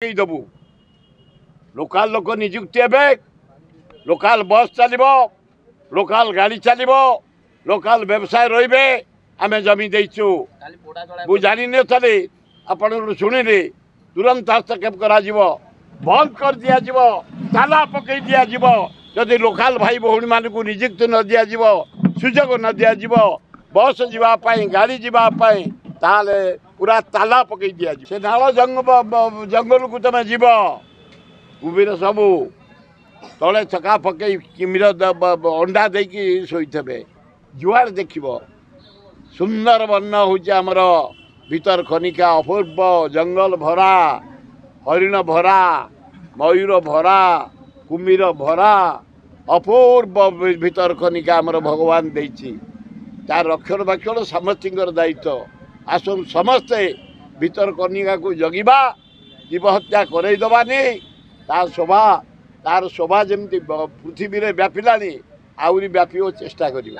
ପକେଇଦେବୁ। Local ଲୋକ ନିଯୁକ୍ତି ହେବେ, ଲୋକାଲ ବସ୍ ଚାଲିବ, ଲୋକାଲ ଗାଡ଼ି ଚାଲିବ, ଲୋକାଲ ବ୍ୟବସାୟ ରହିବେ। ଆମେ ଜମି ଦେଇଛୁ, ମୁଁ ଜାଣିନଥିଲି, ଆପଣଙ୍କଠୁ ଶୁଣିଲି। ତୁରନ୍ତ ହସ୍ତକ୍ଷେପ କରାଯିବ, ବନ୍ଦ କରିଦିଆଯିବ, ତାଲା ପକେଇ ଦିଆଯିବ। ଯଦି ଲୋକାଲ ଭାଇ ଭଉଣୀମାନଙ୍କୁ ନିଯୁକ୍ତି ନ ଦିଆଯିବ, ସୁଯୋଗ ନ ଦିଆଯିବ ବସ୍ ଯିବା ପାଇଁ, ଗାଡ଼ି ଯିବା ପାଇଁ, ତାହେଲେ ପୁରା ତାଲା ପକେଇ ଦିଆଯିବ। ସେ ନାଳ ଜଙ୍ଗଲକୁ ତମେ ଯିବ, କୁମ୍ଭୀର ସବୁ ତଳେ ଚକା ପକେଇ କିମିର ଅଣ୍ଡା ଦେଇକି ଶୋଇଥିବେ। ଯୁଆଡ଼େ ଦେଖିବ ସୁନ୍ଦର ବର୍ଣ୍ଣ ହେଉଛି ଆମର ଭିତରକନିକା, ଅପୂର୍ବ ଜଙ୍ଗଲ ଭରା, ହରିଣ ଭରା, ମୟୂର ଭରା, କୁମ୍ଭୀର ଭରା, ଅପୂର୍ବ ଭିତରକନିକା ଆମର ଭଗବାନ ଦେଇଛି। ତାର ରକ୍ଷଣାବେକ୍ଷଣ ସମସ୍ତଙ୍କର ଦାୟିତ୍ୱ। ଆସନ୍ତୁ ସମସ୍ତେ ଭିତରକନିକାକୁ ଜଗିବା, ଜୀବ ହତ୍ୟା କରେଇଦେବାନି। ତା ଶୋଭା, ତାର ଶୋଭା ଯେମିତି ପୃଥିବୀରେ ବ୍ୟାପିଲାଣି, ଆହୁରି ବ୍ୟାପିବ, ଚେଷ୍ଟା କରିବା।